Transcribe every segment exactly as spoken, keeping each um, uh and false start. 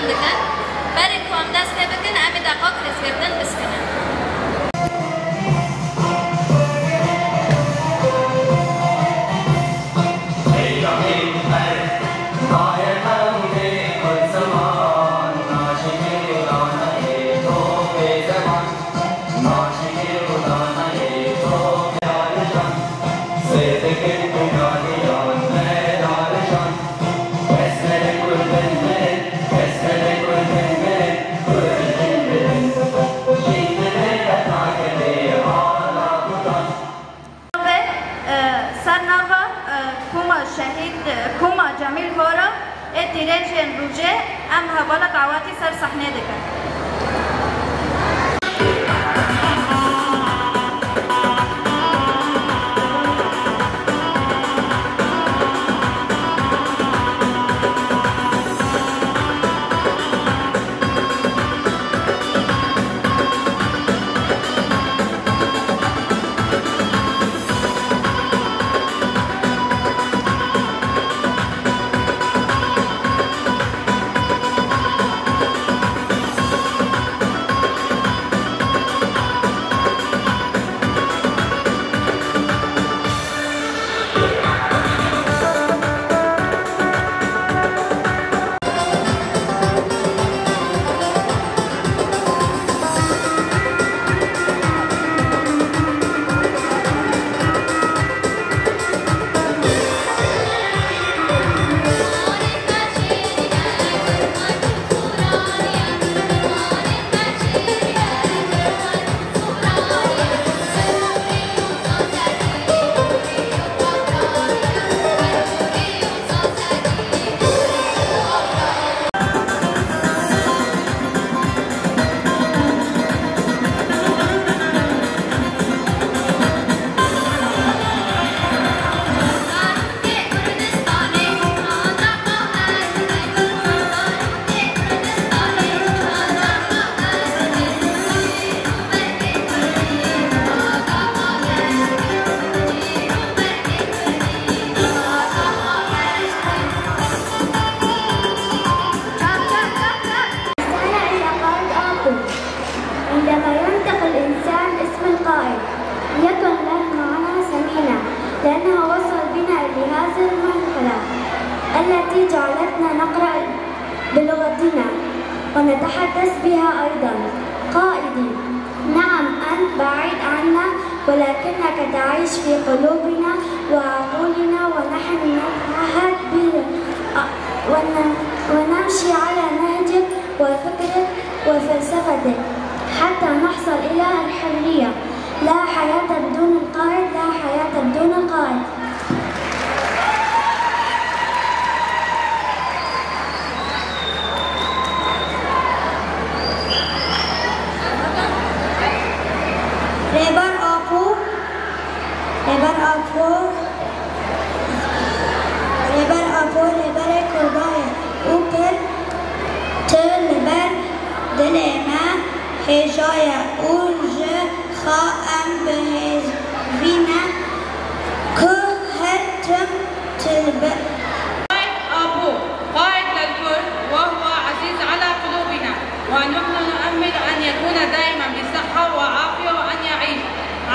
dikin. Berê ku em dest pê bikin, em ê deqak rêzgirtin biskinin. Ve, e, ser nava, e, koma şehîd, e, koma Cemîl Hora ê tîrêjên rûcê em hevala dawetî ser sehnê dikin. رسالة إلى قائد آبو. عندما ينطق الإنسان اسم القائد، يكن له معنى ثمينة، لأنه وصل بنا لهذه المرحلة التي جعلتنا نقرأ بلغتنا ونتحدث بها أيضًا. قائدي، نعم، أنت بعيد عنا، ولكنك تعيش في قلوبنا وعقولنا، ونحن نتعهد ب-، ون-، ونمشي على نهجك وفكرك وفلسفتك حتى نحصل إلى الحرية. لا حياة بدون القائد، لا حياة بدون القائد. Rêber Apo, Rêber Apo, Rêber Apo rêberê Kurdan ye û pir tu li ber dilê me hêja ye û ji xwe em bi hêvî ne ku her tim tu li ber قائد آبو، قائد للكل، وهو عزيز على قلوبنا، ونحن نؤمل أن يكون دائمًا بصحة وعافية وأن يعيش.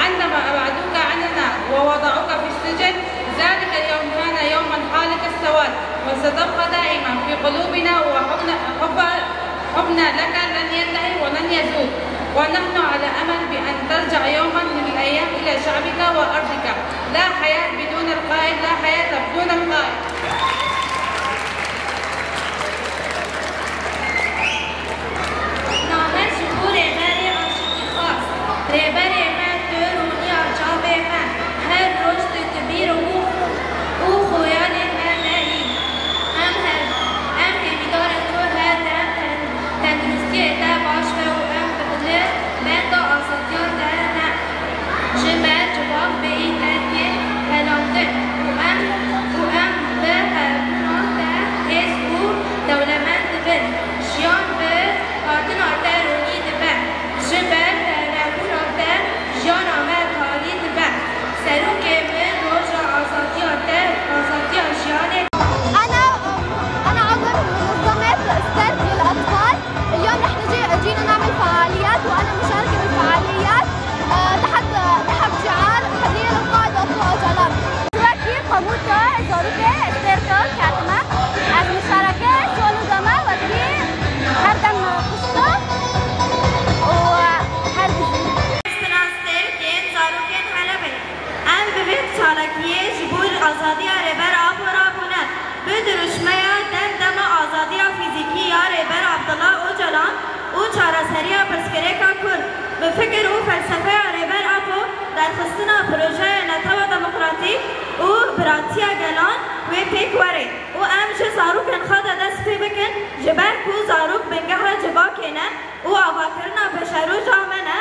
عندما أبعدوك عننا ووضعوك في السجن، ذلك اليوم كان يومًا حالق السواد، وستبقى دائمًا في قلوبنا وحبنا، حب-، حبنا لك لن ينتهي ولن يزول، ونحن على أمل بأن ترجع يومًا من الأيام إلى شعبك وأرضك. لا حياة بدون القائد، لا حياة بدون القائد. Name ji bo rêberê aşîtî xwest. Rêberê me, tu rûniya çavê me, her roj tu di bîr û, û xoyalên me de yî. Em her, em hêvîdar in ku her dem ten-, tenduristiyê te baş be û em bi li benda azadiya te ne. Ji me civak bêyî dengê helandin û em, û em Seriya pirsgirêka Kurd, bi fikir û felsefeya Rêber Apo, derxistina projeyê netewa demokratîk û biratiya gelan wê pêk were û em ji zarokên xwe de dest pê bikin, ji ber ku zarok bingeha civakê ne û avakirina peşeroja me ne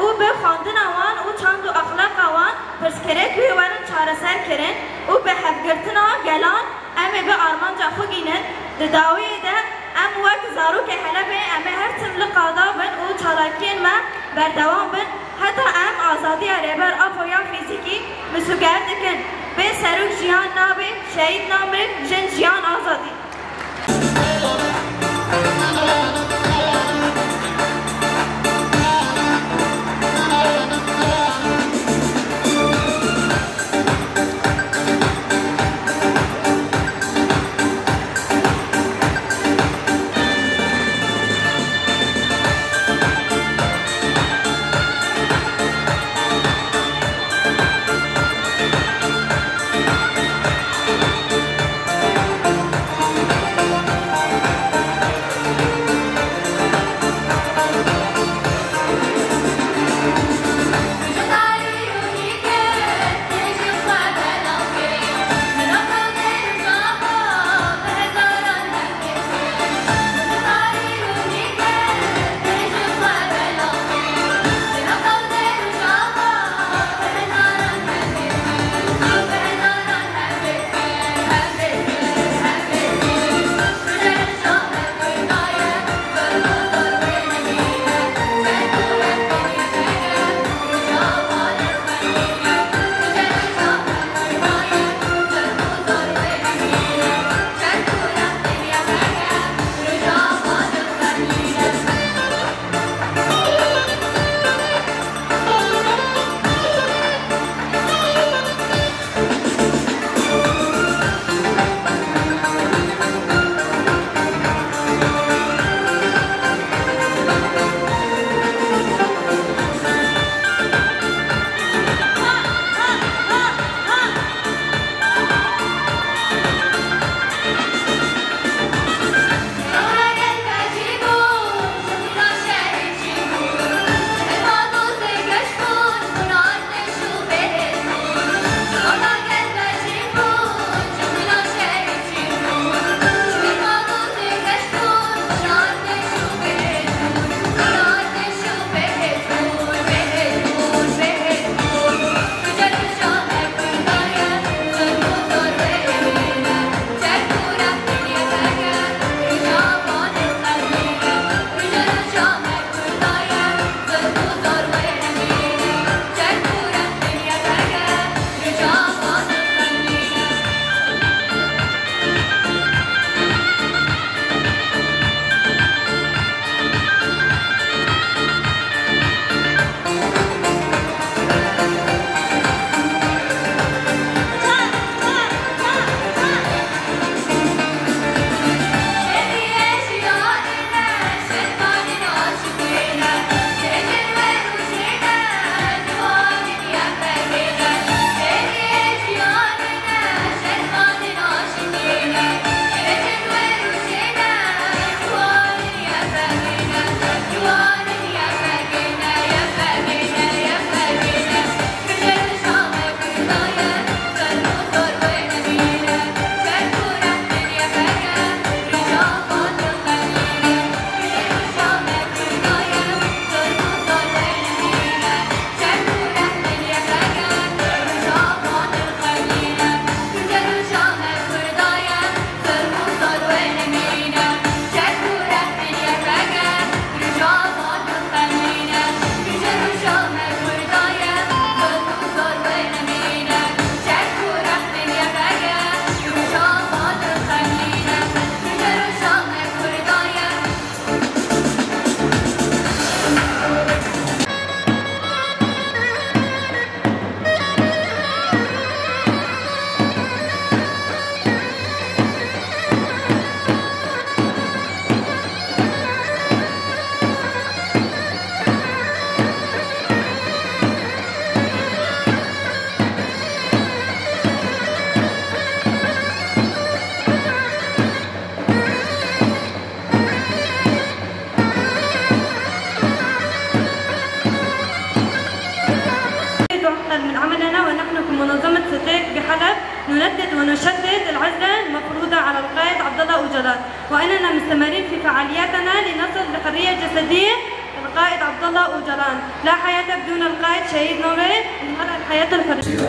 û bi xwendina wan û çand û exlaqa wan pirsgirêk wê werin çareserkirin û bi hevgirtina gelan em ê bi armanca xwe gînin. Di dawiyê de em wek zarokê Helebê em ê her tim li qada bin û çalakiyên me berdewam bin heta em azadiya Rêber Apo ya fîzîkî misûger dikin. Bê serok jiyan nabe, şehîd namre, jin jiyan azadî. عزا مفروضة على القائد عبد الله أوجلان، وإننا مستمرين في فعالياتنا لنصل لحرية جسدية القائد عبد الله أوجلان. لا حياة بدون القائد شهيد نوبة، المرأة الحياة الحرية.